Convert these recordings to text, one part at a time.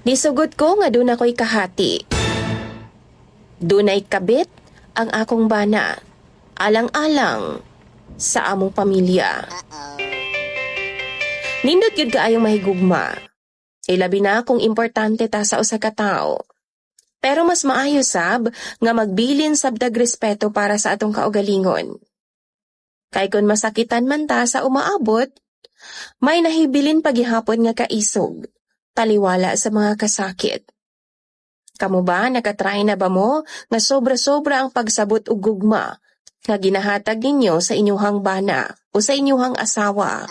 Nisugot ko nga duna ko'y kahati. Dunay kabit ang akong bana. Alang-alang sa among pamilya. Nindot gyud kaayong mahigugma. Ilabi na kung importante ta sa usa ka tawo. Pero mas maayo sab nga magbilin sab tag respeto para sa atong kaugalingon. Kay kung masakitan man ta sa umaabot, may nahibilin pagihapon nga kaisog, taliwala sa mga kasakit. Kamo ba, nakatry na ba mo nga sobra-sobra ang pagsabot og gugma nga ginahatag ninyo sa inyuhang bana o sa inyuhang asawa?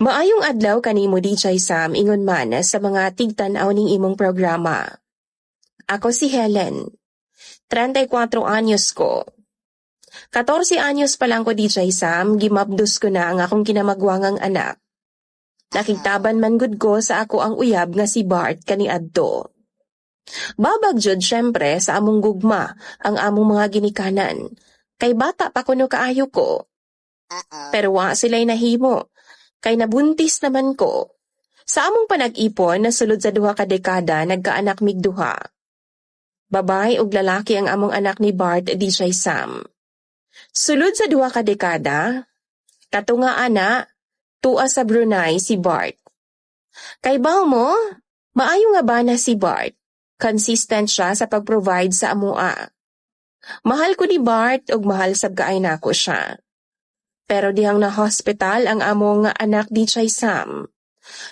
Maayong adlaw kanimo, DJ Sam, ingon man sa mga tigtan-aw ning imong programa. Ako si Helen. 34 anyos ko. 14 anyos pa lang ko, DJ Sam, gimabdos ko na ang akong kinamagwangang anak. Nakigtaban man gud ko sa ako ang uyab nga si Bart kaniadto. Babag jud syempre sa among gugma ang among mga ginikanan. Kay bata pa kuno kaayo ko. Pero wa sila'y nahimo. Kay nabuntis naman ko. Sa among panag-ipon na sulod sa 2 ka dekada, nagkaanak mig duha. Babae ug lalaki ang among anak ni Bart, DJ Sam. Sulod sa 2 ka dekada, kato nga ana, tua sa Brunei si Bart. Kay baw mo, maayo nga bana si Bart. Consistent siya sa pag-provide sa amoa. Mahal ko ni Bart ug mahal sab kaay nako siya. Pero dihang na hospital ang among anak, DJ Sam.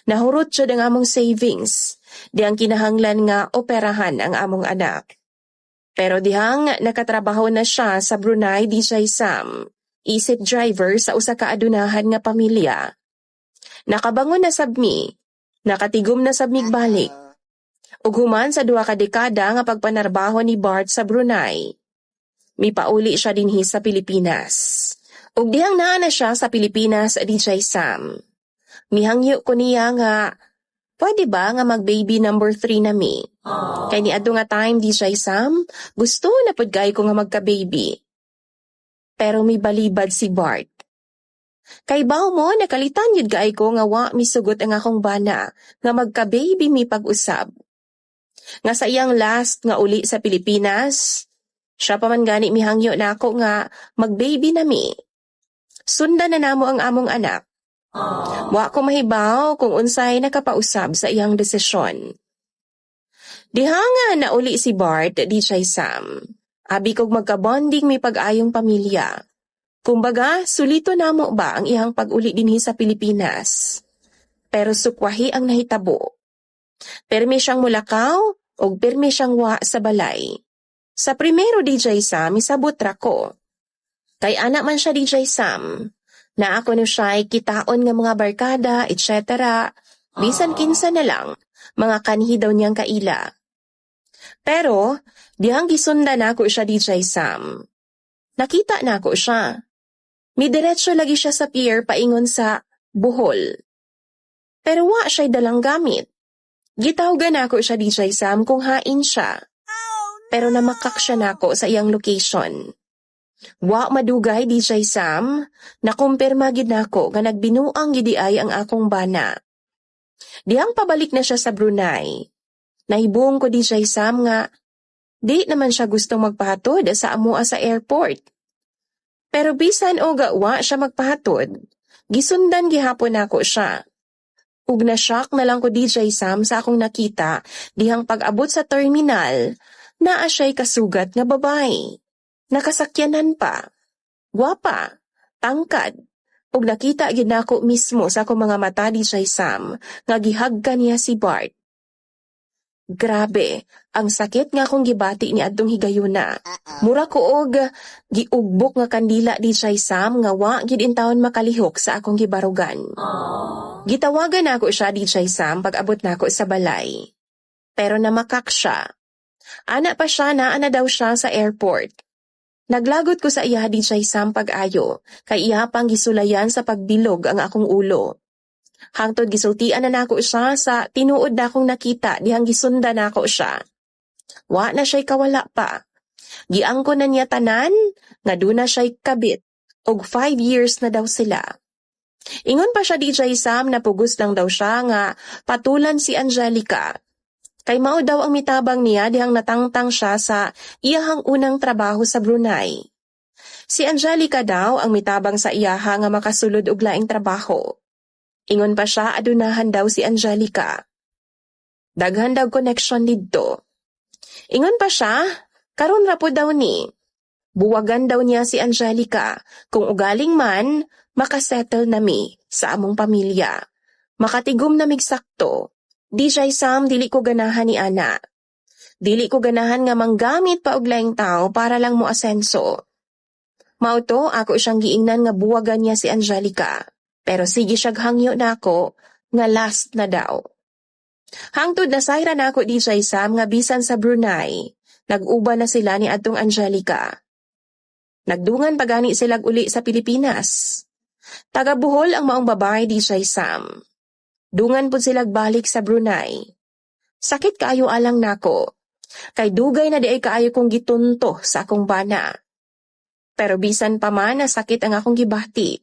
Nahurot jud ang among savings. Dihang kinahanglan nga operahan ang among anak. Pero dihang nakatrabaho na siya sa Brunei, DJ Sam. Isip driver sa usa ka adunahan nga pamilya. Nakabangon na sab mi. Nakatigom na sab mig balik. Ug human sa 2 ka dekada nga pagpanarbaho ni Bart sa Brunei, mipauli siya dinhi sa Pilipinas. Ug dihang naa na siya sa Pilipinas, DJ Sam, mihangyo ko niya nga pwede ba nga mag-baby number 3 na mi. Kay niadto nga time, DJ Sam, gusto na pud kay ko nga magka-baby. Pero mibalibad si Bart. Kay baw mo, nakalitan yun kaay ko nga wa misugot ang akong bana nga magka-baby mi pag-usab. Nga sa iyang last nga uli sa Pilipinas, siya pa man gani mihangyo nako nga mag-baby na mi. Sundan na namo ang among anak. Wa ko mahibaw kung unsay nakapausab sa iyang desisyon. Diha nga nauli si Bart, DJ Sam. Abi kog magka-bonding mi pag-ayong pamilya. Kumbaga, sulito namo ba ang iyang pag-uli dinhi sa Pilipinas. Pero sukwahi ang nahitabo. Permi siyang mulakaw og permi siyang wa sa balay. Sa primero, DJ Sam, isabot ra ko. Kay ana man siya, DJ Sam. Na ako no siya'y kitaon nga mga barkada, etc. Bisan kinsa na lang, mga kanhi daw niyang kaila. Pero, dihang gisundan nako siya, DJ Sam. Nakita nako siya. Midiretso lagi siya sa pier paingon sa Bohol. Pero wa siya'y dalang gamit. Gitawgan nako siya, DJ Sam, kung hain siya. Pero namakak siya nako sa iyang location. Wa madugay, DJ Sam, nakumpirma gid nako nga nagbinuang gid ay ang akong bana. Dihang pabalik na siya sa Brunei. Nahibong ko, DJ Sam, nga di naman siya gustong magpahatod sa amoa sa airport. Pero bisan og wa siya magpahatod, gisundan gihapon nako siya. Ug na-shock na lang ko, DJ Sam, sa akong nakita dihang pag-abot sa terminal, naa siya'y kasugat nga babae. Nakasakyanan pa. Gwapa, tangkad. Ug nakita gyud nako mismo sa akong mga mata, DJ Sam, nga gihagkan niya si Bart. Grabe, ang sakit nga akong gibati ni adtong higayuna. Mura ko og giugbok nga kandila, DJ Sam, nga wa gid intawon makalihok sa akong gibarugan. Gitawagan nako siya, DJ Sam, pag abot nako sa balay. Pero namakak siya. Ana pa siya, naa na daw siya sa airport. Naglagot ko sa iya, DJ Sam, pag-ayo, kay iya pang gisulayan sa pagbilog ang akong ulo. Hangtod gisultian na nako siya sa tinuod nakong nakita dihang gisundan nako siya. Wa na siya'y kawala pa. Giangko na niya tanan nga duna siya'y kabit og 5 years na daw sila. Ingon pa siya, DJ Sam, na pugos lang daw siya nga patulan si Angelica. Kay mao daw ang mitabang niya dihang natangtang siya sa iyahang unang trabaho sa Brunei. Si Angelica daw ang mitabang sa iyaha nga makasulod og laing trabaho. Ingon pa siya, adunahan daw si Angelica. Daghan daw connection didto. Ingon pa siya, karon ra po daw ni. Buwagan daw niya si Angelica kung ugaling man makasettle na mi sa among pamilya. Makatigom na mig sakto. DJ Sam, dili ko ganahan ni ana. Dili ko ganahan nga manggamit pa og laing tao para lang mo asenso. Mao to ako siyang giingnan nga buwagan niya si Angelica. Pero sige siyag hangyo nako nga last na daw. Hangtod nasayran nako, DJ Sam, nga bisan sa Brunei, nag-uban na sila ni adtong Angelica. Nagdungan pa gani sila uli sa Pilipinas. Taga Bohol ang maong babae, DJ Sam. Dungan pud sila balik sa Brunei. Sakit kaayo alang nako. Kay dugay na diay kaayo kong gitunto sa akong bana. Pero bisan pa man na sakit ang akong gibati,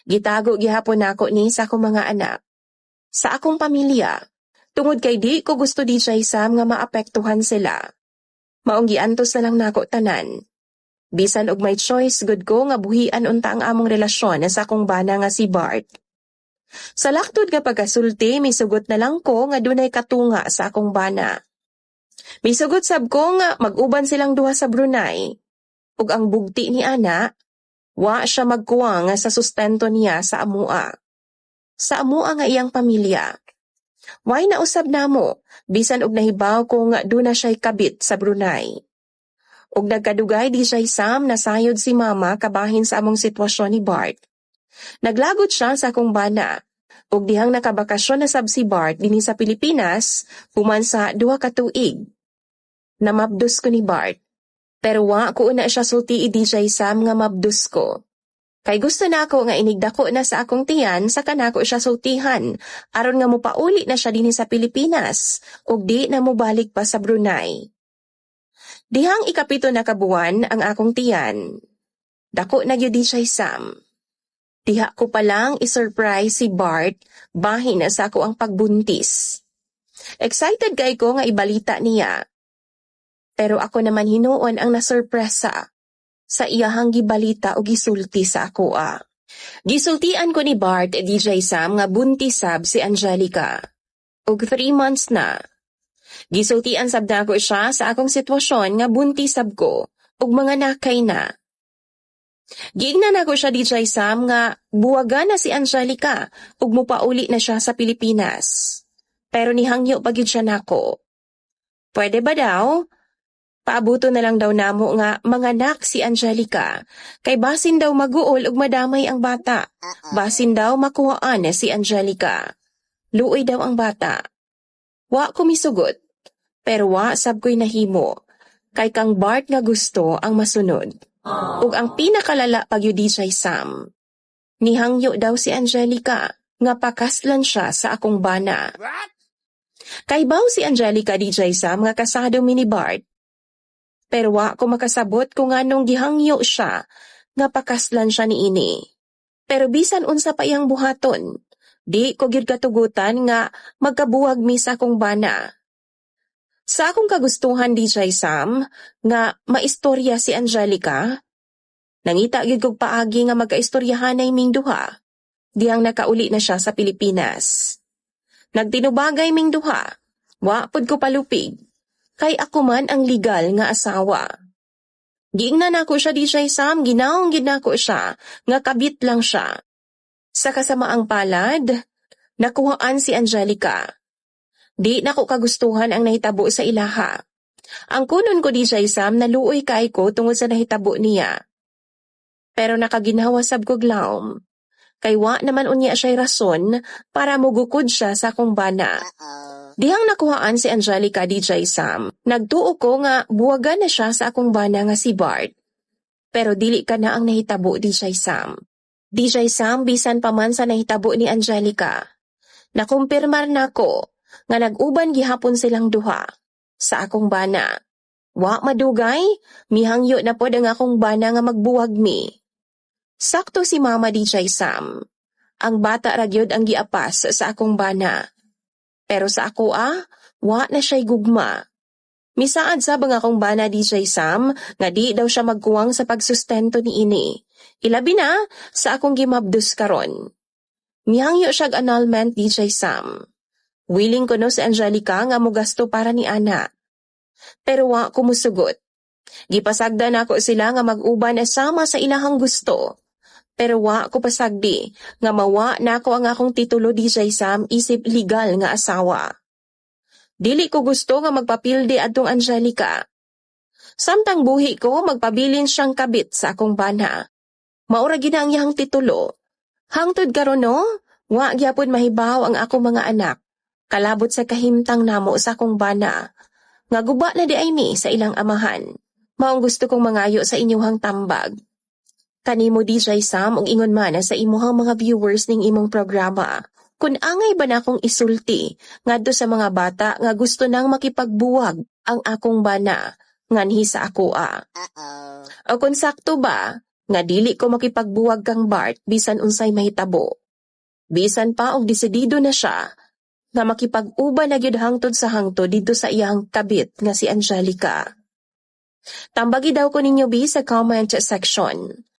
gitago gihapon nako ni sa akong mga anak, sa akong pamilya. Tungod kay di ko gusto, DJ Sam, nga maapektuhan sila. Maong giantos na lang nako tanan. Bisan og may choice gud ko nga buhian unta ang among relasyon sa akong bana nga si Bart. Sa laktod nga pagkasulti, misugot na lang ko nga dunay katunga sa akong bana. Misugot sab ko nga mag-uban silang duha sa Brunei. Ug ang bugti ni ana, wa siya magkuwang sa sustento niya sa amua. Sa amua nga iyang pamilya. Way na usab namo, bisan og nahibaw ko nga duna siya'y kabit sa Brunei. Ug nagkadugay, DJ Sam, nasayod si Mama kabahin sa among sitwasyon ni Bart. Naglagot siya sa akong bana. Ug dihang nakabakasyon na sab si Bart dinhi sa Pilipinas human sa 2 ka tuig. Namabdos ko ni Bart. Pero wa ko una siya sulti, DJ Sam, nga mabdos ko. Kay gusto nako nga inigdako na sa akong tiyan saka nako siya sultihan aron nga mopauli na siya dinhi sa Pilipinas ug di na mobalik pa sa Brunei. Dihang 7 na kabuwan ang akong tiyan, dako na gyud, DJ Sam. Diha ko pa lang i-surprise si Bart bahin na sa ako ang pagbuntis. Excited kay ko nga ibalita niya. Pero ako naman hinuon ang nasurpresa sa iyahang gibalita o gisulti sa akoa. Gisultian ko ni Bart, DJ Sam, nga buntis sab si Angelica. Og 3 months na. Gisultian sab nako siya sa akong sitwasyon nga buntis sab ko ug mga nakay na. Giingnan nako siya, DJ Sam, nga buwagan na si Angelica ug mupauli na siya sa Pilipinas. Pero nihangyo pa gyud siya nako. Pwede ba daw? Paabuto na lang daw namo nga manganak si Angelica. Kay basin daw maguol ug madamay ang bata. Basin daw makuhaan si Angelica. Luoy daw ang bata. Wa ko misugot. Pero wa sab ko'y nahimo. Kay kang Bart nga gusto ang masunod. Ug ang pinakalala pa gyud, DJ Sam, nihangyo daw si Angelica nga pakaslan siya sa akong bana. Kahibaw si Angelica, DJ Sam, nga kasado mi ni Bart. Pero wa ko makasabot kung nganong gihangyo siya nga pakaslan siya niini. Pero bisan unsa pa iyang buhaton, di ko gyud katugutan nga magkabuwag mi sa akong bana. Sa akong kagustuhan, DJ Sam, nga maistorya si Angelica, nangita gyud kog paagi nga magkaistoryahanay ming duha dihang nakauli na siya sa Pilipinas. Nagtinubagay ming duha, wa pud ko palupig, kay ako man ang legal nga asawa. Giingnan nako siya, DJ Sam, ginawong gid nako siya, nga kabit lang siya. Sa kasamaang palad, nakuhaan si Angelica. Di nako kagustuhan ang nahitabo sa ilaha. Ang kunon ko, DJ Sam, naluoy kay ko tungod sa nahitabo niya. Pero nakaginhawa sab kog lawom. Kay wa naman unya siya'y rason para mugukod siya sa akong bana. Dihang nakuhaan si Angelica, DJ Sam, nagtuo ko nga buwagan na siya sa akong bana nga si Bart. Pero dili kana ang nahitabo, DJ Sam. DJ Sam, bisan pa man sa nahitabo ni Angelica, nakumpirmar nako nga nag-uban gihapon silang duha sa akong bana. Wa madugay, mihangyo na pod ang akong bana nga magbuwag mi. Sakto si Mama, DJ Sam. Ang bata ra gyud ang giapas sa akong bana. Pero sa ako ah, Wa na siya'y gugma. Misaad sab ang akong bana, DJ Sam, nga di daw siya magkuwang sa pagsustento niini. Ilabi na sa akong gimabdos karon. Mihangyo siya'g annulment, DJ Sam. Willing kuno si Angelica nga mogasto para ni ana. Pero wa ko musugot. Gipasagdan nako sila nga mag-uban sama sa ilahang gusto. Pero wa ko pasagdi nga mawa nako ang akong titulo, DJ Sam, isip legal nga asawa. Dili ko gusto nga magpapildi adtong Angelica. Samtang buhi ko, magpabilin siyang kabit sa akong bana. Mao ra gyud ang iyang titulo. Hangtod karon no, wa gyapon mahibaw ang akong mga anak kalabot sa kahimtang namo sa akong bana. Nga guba na diay mi sa ilang amahan. Maong gusto kong mangayo sa inyuhang tambag. Kanimo, DJ Sam, ug ingon man sa imuhang mga viewers ning imong programa. Kung angay ba na akong isulti ngadto sa mga bata nga gusto nang makipagbuwag ang akong bana nganhi sa akoa? O kung sakto ba nga dili ko makipagbuwag kang Bart bisan unsay mahitabo? Bisan pa og desidido na siya nga makipag-uban na gyud hangtod sa hangtod didto sa iyang kabit nga si Angelica. Tambagi daw ko ninyo bi sa comment section.